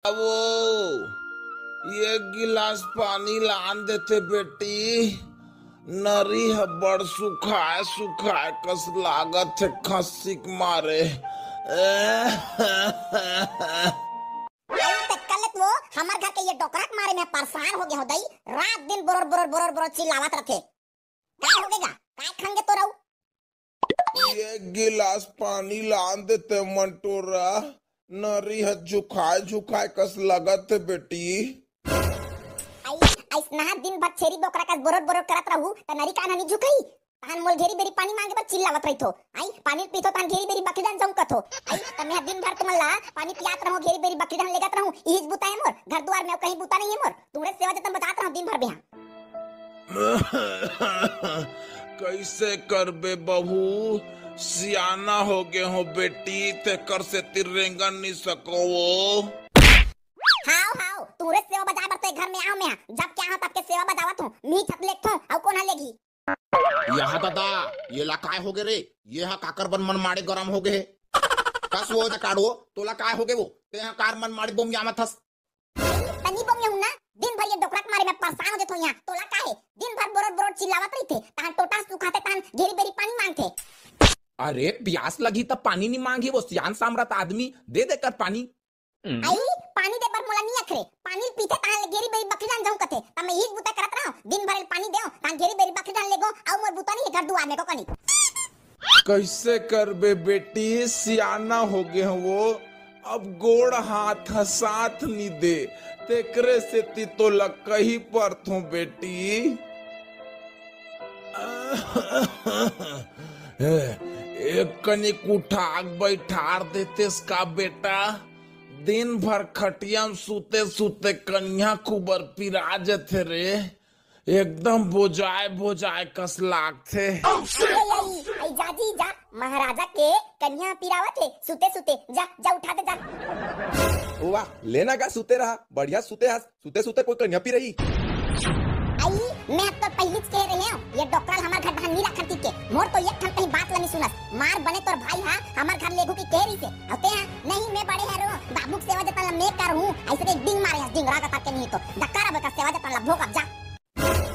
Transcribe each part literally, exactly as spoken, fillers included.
वो एक गिलास पानी लान देते बेटी, नरी ह बड़ सुखाए सुखाए कस लागत हे खस्सी के मारे। अरे ते कल वो हमर घर के ये डोकरा के मारे में परेशान हो गया हो दई। रात दिन बोरर बोरर बोरर बोरर चिल्लावत रथे। काय हो गया? काय खंगे तो रहू? एक गिलास पानी लान देते मंटोरा, नरी ह झुकाए झुकाए कस लगत हे बेटी। आई, ऐसना दिन भर छेरी बोकरा कस बोरर बोरर करत रहू त नरी कान हनी झुकई। तहन मोल घेरी बेरी पानी मांगे बर चिल्लावत रहिथो। आई, पानी पीथो तहन घेरी बेरी बकरी डहन जाऊं कथो। आई, त मैं दिन भर तुमन ला पानी पियात रहूं, घेरी बेरी बकरी डहन लेगत रहूं। इहिच बुता हे मोर, घर दुआर में कहीं बुता नहीं हे मोर। तुमरे सेवा जतन बजात रहूं दिन भर बेहा। कैसे करबे बहू, सियाना हो गे हो बेटी, तेकर सेती रेंगन नी सको वो। हाव हाव, तुमरे सेवा बजाए बर तो ए घर में आव मैं, जब क्या हो तब के सेवा बजावत हूँ। मी छत लेगथो, अउ कोन ह लेगही? यहाँ दादा, ये ला काय हो गे रे? ये हा काकर बन मन माड़े गरम हो गे हे? कस वो जकाड़ो, तोला काय हो गे वो? ते हा कार मन माड़े बोम यामत हस। तनी बोम यहू ना, दिन भर ये डोकरा के मारे में परेशान हो जथो यहाँ। तोला काहे? दिन भर बोरोर बोरोर चिल्लावत रहिथे, तहान टोटा सुखाथे, तहान घेरी बेरी पानी मांगथे। अरे प्यास लगी तब पानी नहीं मांगी, वो सियान सामरत आदमी दे देकर पानी। आई, पानी दे बर मोला नी अखरे। पानी पीथे तहां ले घेरी बेरी बकरी जान जाऊं कथे। त मैं हीच बुता करत रहूं, दिन भर पानी देओ, तहां घेरी बेरी बकरी जान लेगो, अउ मोर बुता नहीं है घर दुआर में को कनी। कैसे करबे बेटी, सियाना हो गे हो वो, अब गोड़ हाथ ह साथ नी दे, तेकरे सेती तोला कही परथों बेटी। एक कनिक उठाक बैठार देतेस का बेटा? दिन भर खटिया में सुते सुते कनिहा कुबर पिरा जथे रे, एकदम बोजाय बोजाय कस लागथे। आई, आई, आई, जा जी, जा, महाराजा के कनिहा पिरावत हे, सुते सुते, जा, जा उठा दे, जा। वाह, लेना का सुते रहा, बढ़िया सुते हस, सुते सुते कोई कनिहा पिरही। आई, मैं तो पहिलीच कहे रहे हूँ, ये डोकरा ल हमर घर धान नी रखन के, मोर तो एक ठन कहीं बात ल नी सुनस। मार बने तोर भाई हा हमर घर लेगू की कह रही से, अउ ते हा, नहीं, मैं बड़े हरों, बाबू के सेवा जतन ल मैं करहूँ, ऐसे के डिंग मारे हस, डिंग रागा तक के नहीं तो, डक्का रबे का सेवा जतन ल भोग अब जा।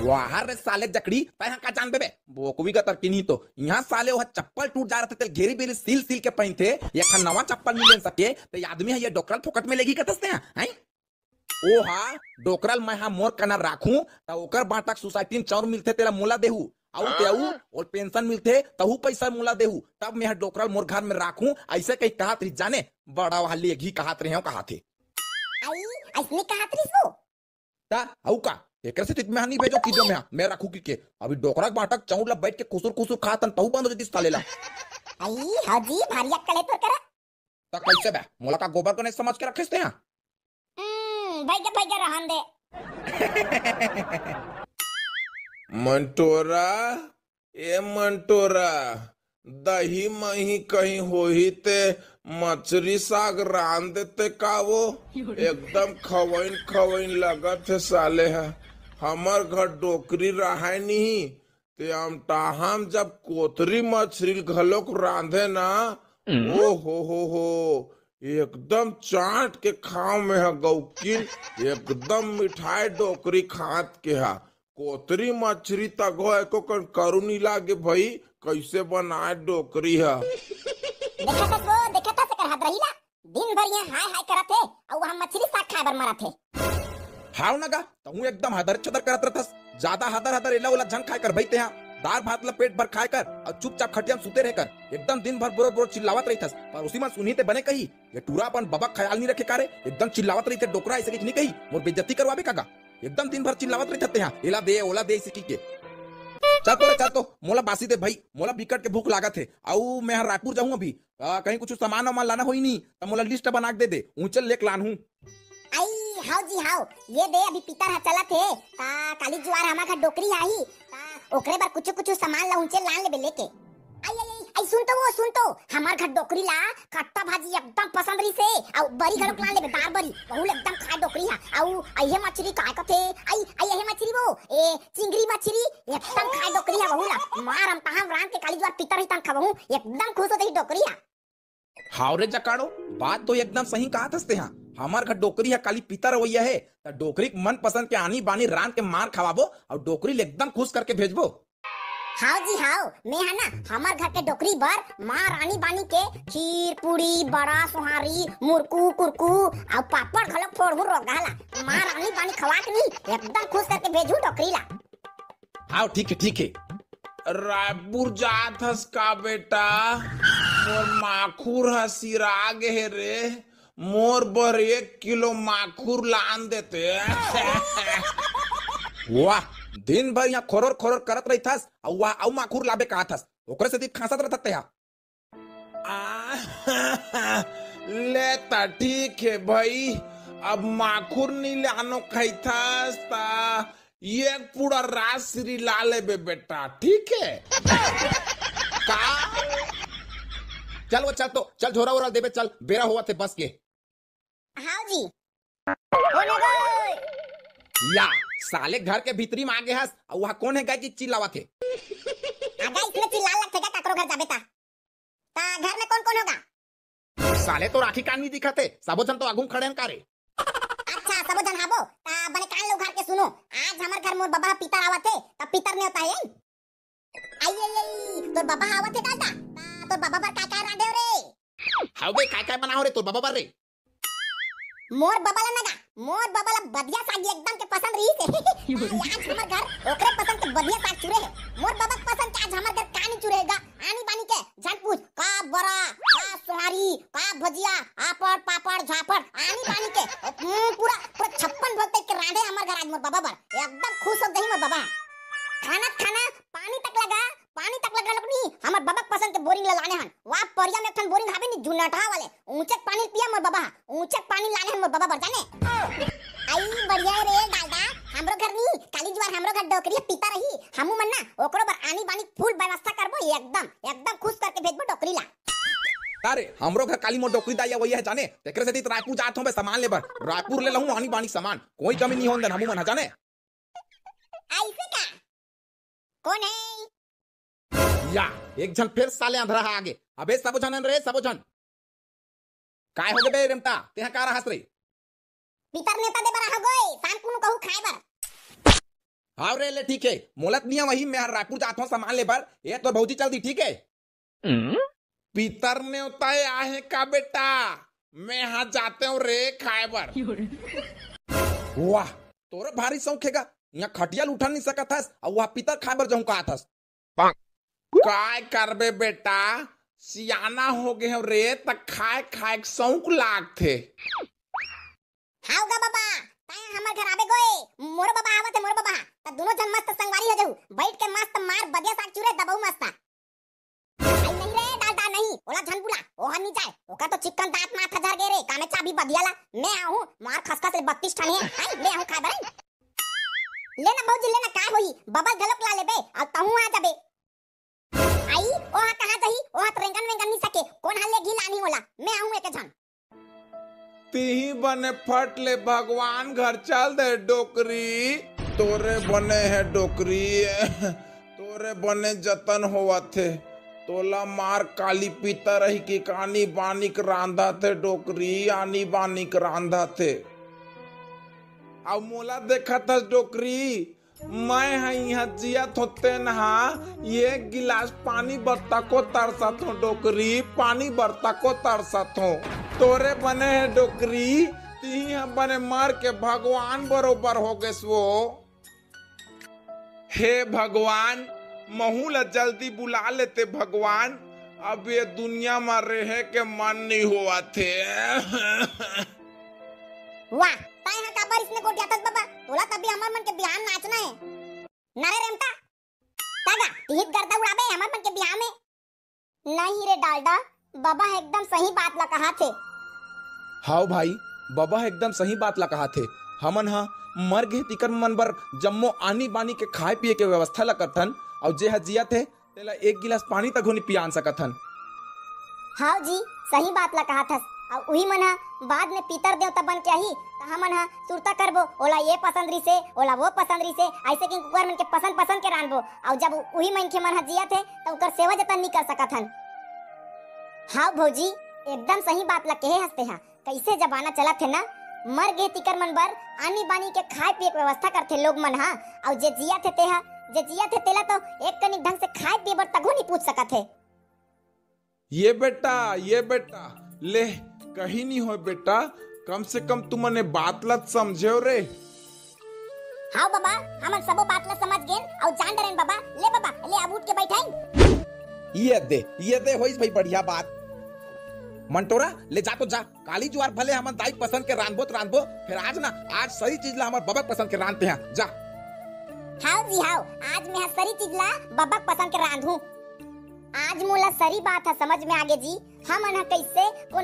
वाह रे साले जकड़ी, तै हा का जानबे बे? बोकवी का तरकी नहीं तो, यहाँ साले वह चप्पल टूट जा रहे थे, घेरी बेरी सील सील के पहनथे, एक ठन नवा चप्पल मिल सके, ते आदमी है ये डोकरा ल फोकट में लेगी कथस ते हा, हैं? ओ हा, डोकरा ल मैं हा मोर कना राखूं, त ओकर बांटक सोसाइटी में चाउर मिलथे, तेला मोला देहू। अउ ते अउ, ओल पेंशन मिलथे, तहू पैसा मोला देहू। तब मैं हा डोकरा ल मोर घर में राखूं, ऐसे कहीं कहत रही जाने, बड़ा वहां लेगी कहत रहे हो, कहत हे। आई, ऐसने कहत रहिस वो? ता, अउ का? एकरे से तित में हा नहीं भेजो, कीजो में हा, मैं राखू की के। अभी डोकरा के बांटक चाउर ला बैठ के खुसुर खुसुर खात हन, तहू बंद हो जतिस साले ला। आई, हाँ जी, भारी अक्कल है तोर करा। त कैसे बे? मोला का गोबर को नहीं समझ के रखे ते हा? हम्म, भैया, भैया, रहन दे। मंटोरा, ए मंटोरा, दही मही कहीं होही ते मछरी साग रांध देते का वो? एकदम खवइन खवइन लगत हे साले हा। हमर घर डोकरी रहाय नहीं, ते अमटाहा म जब कोतरी मछरी ल घलोक रांधे ना, ओ हो हो हो, एकदम चाट के खाव में हा गौकिन, एकदम मिठाय डोकरी खात के हा। कोतरी मछरी तको एको कन करू नी लागे भई, कैसे बनाय डोकरी हा। देखत हस वो, देखत हस एकर हदरही ला। दिन भर यहाँ हाय हाय करत हे, अउ वहाँ मछरी साग खाए बर मरत हे। हाव ना गा, तहूँ एकदम हदर छदर करत रहथस। ज्यादा हदर हदर एला ओला झन खाए कर भई तेहा। दार भात ला पेट भर खाए कर, अउ चुपचाप खटिया में सुते रहे कर। एकदम दिन भर बोरो बोरो चिल्लावत रहिथस, पर उसी मन सुनही ते बने कही, ये टूरा अपन बबक ख्याल नहीं रखे का रे, एकदम चिल्लावत रहिथे डोकरा, ऐसे कहीं नहीं कही, मोर बेइज्जती करवाबे का गा? एकदम दिन भर चिल्लावत रहिथे तेहा, एला दे, ओला दे, ऐसे की के। चल तो रे, चल तो, मोला बासी दे भई, मोला बिकट के भूख लागत हे, अउ मैं हा रायपुर जाहूँ अभी, आ, कहीं कुछ सामान वामान लाना होही नी, त मोला लिस्ट बना के दे दे, ऊंचे लेक लानहूँ। आई, हाव जी हाव, ये दे अभी पितर हा चलत हे, ता काली जुआर हमर घर डोकरी आही, ता ओकरे बर कुछ कुछ सामान ला ऊंचे लान लेबे लेके। आई, आई, आई, आई, सुन तो वो, सुन तो, हमर घर डोकरी ला खट्टा भाजी एकदम पसंद रहिसे, अउ बरी घलोक लान लेबे, दार बरी, वहू ले एकदम खाए डोकरी हा, अउ अइहे मछरी काय कथे, आई, आई, अइहे मछरी वो, ए, चिंगरी मछरी, एकदम खाए डोकरी हा, वहू ला, मार हम तहां रांध के काली जुआर पितर ही तन खवहूँ, एकदम खुश हो जही डोकरी हा। हाव रे जकाड़ो, बात तो एकदम सही कहत हस तेहा। हमर घर डोकरी ह काली पितर अवइया हे, त डोकरी के मनपसंद के आनी बानी रांध के मार खवाबो अउ डोकरी ल एकदम खुश करके भेजबो। हाव जी हाव, मैं ह ना हमर घर के डोकरी बर मार आनी बानी के खीर, पूड़ी, बड़ा, सोहारी, मुरकू, कुरकू अउ पापड़ घलोक फोड़हूं रोगहा ला। मार आनी बानी खवा के नी, एकदम खुश करके भेजहूं डोकरी ला। हाव, ठीक हे, ठीक हे। रायपुर जात हस का बेटा? मोर माखुर ह सिरा गे हे रे। मोर बर एक किलो माखुर लान देते। वाह, दिन भर इहां खोरोर खोरोर करत रहिथस, अउ वाह, अउ माखुर लाबे कहत हस, ओकरे सेती खांसत रहत तेहा। आ, ले त ठीक हे भई, अब माखुर नी लानो खइथस त एक पूरा राजश्री ला लेबे बेटा, ठीक हे? का? चल वो चल तो, चल झोरा ओरा देबे चल, बेरा होवत हे बस के। हाव जी। कोन हे गे? या, साले घर के भीतरी म आगे हस, अउ वहां कोन हे गे कि चिल्लावत हे? अबे इसने चिल्ला लगथे का काकरो घर जाबे ता? ता घर में कोन कोन होगा? साले तो राखी कान नी दिखत हे, सबो झन तो आगू म खड़े हन का रे? अच्छा, सबो झन हाबो, ता बने कान ला उघार के सुनो। आज हमर घर मोर बबा ह पितर आवत हे, ता पितर नेवता हे। आई, आई, आई, तोर बबा ह आवत हे डालडा, ता तोर बबा बर काय काय रांधे हो रे? हाव बे, काय काय बनाओ रे तोर बबा बर रे? मोर बबा ला ना गा, मोर बबा ला बधिया साग एकदम के पसंद रहिस हे। आज हमर घर ओकरे पसंद के बधिया साग चुरे हे। मोर बबा के पसंद के आज हमर घर का नी चुरे हे गा, आनी बानी के झन पूछ, का बरा, का सोहारी, का भजिया, आफड़, पापड़, झाफड़, आनी बानी के, हम्म, पूरा, पूरा छप्पन भोग तक के रांधे हमर घर आज मोर बबा बर। एकदम खुश हो गई मोर बबा। खाना, खाना, पानी तक लगा, पानी तक लगा लोग नी, हमर बबा के पसंद के बोरिंग ला लाने हन। वाह, परिया में एक ठन बोरिंग हावे नी, जुन्नटहा वाले, ऊंचे के पानी पिया मोर बबा, ऊंचे के पानी लाने हन मोर बबा बर, जाने। आई बढ़िया रे डालडा, हमरो घर नी, काली जुआर हमरो घर डोकरी ह पितर रही, हमू मन ना ओकरो बर आनी बानी फुल व्यवस्था करबो, एकदम, एकदम खुश करके भेजबो डोकरी ला। का रे, हमरो घर काली मोर डोकरी दाई अवइया हे जाने, तेकरे सेती त रायपुर जात हों बे सामान ले बर, रायपुर ले लहूं आनी बानी सामान, कोई कमी नी होन देन हमू मन ह जाने। ऐसे का? कोन हे? या, एक झन फेर साले अंधरा ह आगे। अबे सबो झन हन रे, सबो झन। काय होगे बे रेमटा? तेहा का रहस रे? पितर नेवता दे बर आहो गोय, शाम कुनु कहूं खाए बर। हाव रे, ले ठीक हे। मोला त निया वही, मैं हर रायपुर जात हों सामान ले बर। ए तोर भौजी चल दी, ठीक हे? पितर नेवता आए हे का बेटा? मैं हा जाते हों रे खाए बर। वाह, तोरे भारी शौक हे गा। इहां खटिया ल उठा नी सकत हस, अउ वहां पितर खाए बर जाहूं कहत हस। काय करबे बेटा, सियाना हो गे हव रे, त खाए खाए के शौक लागथे। हाव गा बबा, तैं हमर घर आबे गोय, मोरो बबा आवत हे, मोरो बबा, त दुनो झन मस्त संगवारी हो जाहू, बइठ के मस्त मार बधिया साग चुरे दबऊ मस्त। आई नहीं रे डालडा नहीं, ओला झन बुला, ओहर नी जाय, ओकर तो चिक्कन दांत माथ झर गे रे, कामे चाबी बधिया ला, मैं आहूं, मार खसखस ले बत्तीस ठान हे, आई, मैं आहूं खाए बर, आई। ले ना भौजी, ले ना, काय होही, बबा ल घलोक ला लेबे, अउ तहूं आ जाबे। आई, ओहा कहाँ जाही, ओहा त रेंगन वेंगन नी सके, कोन हा ले घी लानी ओला, मैं आहूं एके झन। तिही बने फट ले भगवान घर चल दे डोकरी। तोरे बने हे डोकरी, तोरे बने जतन होवत हे। तोला मार काली पितर रही कि आनी बानी के रांधत हे डोकरी, आनी बानी के रांधत हे। अउ मोला देखत हस डोकरी, मैं ह इहां जियत हों तेन ह एक गिलास पानी बर तको तरसत हों डोकरी, पानी बर तको तरसत हों। तोरे बने हे डोकरी, तिही ह बने मर के भगवान बरोबर हो गेस वो। हे भगवान, महू ल जल्दी बुला लेते भगवान, अब ये दुनिया म रेहे के मन नइ होवत हे। वाह, तैं ह काबर इसने गोठियाथस बबा? तोला तभी हमर मन के बिहाव नाचना हे। ना रे रेमटा, का गा, तिही त गर्दा उड़ाबे हमर मन के बिहाव में। नहीं रे डालडा, बबा ह एकदम सही बात ला कहत हे। हाव भाई, बबा ह एकदम सही बात ला कहत हे। हमन ह मर गे तिकर मन बर जम्मो आनी बानी के खाए पिए के व्यवस्था ला करथन, अउ जे ह जियत हे, तेला एक गिलास पानी तक घोनी पियान सकत हन। हाव जी, सही बात ला कहत हस। अउ उही मन ह बाद में पितर देवता बन के आही, त हमन ह सुरता करबो, ओला ये पसंद रिसे, ओला वो पसंद रिसे, अइसे कि कुकर मन के पसंद पसंद के रांधबो। अउ जब उही मनखे मन ह जियत हे, त उकर सेवा जतन नी कर सकत हन। हाव भौजी, एकदम सही बात ला कहे हस तेहा। कइसे जमाना चलत हे ना, मर गे तिकर मन बर आनी बानी के खाए पिए के व्यवस्था करथे लोग मन हा। अउ जे जियत हे तेहा, जे जियत हे तेला तो एक कनिक ढंग से खाए पिए बर तघो नहीं पूछ सकत हे। ये बेटा, ये बेटा, ले, कहीं नहीं होय बेटा, कम से कम तुमन ए बात ला त समझेव रे। हाव बाबा, हमन सबो बात ला समझ गेन अउ जान डरेन बाबा। ले बाबा, ले अब उठ के बैठाई। ये दे, ये दे, होइस भाई बढ़िया बात। मंटोरा, ले जा तो जा, काली जुआर भले हमन दाई पसंद के रांधबो त रांधबो, फेर आज ना, आज सरी चीज ला हमर बबा पसंद के रांधते हैं, जा। हाव जी हाव, आज मैं ह सरी चीज ला बबा पसंद के रांधू। आज मोला सरी बात ह समझ में आगे जी, हमन ह कइसे कोनो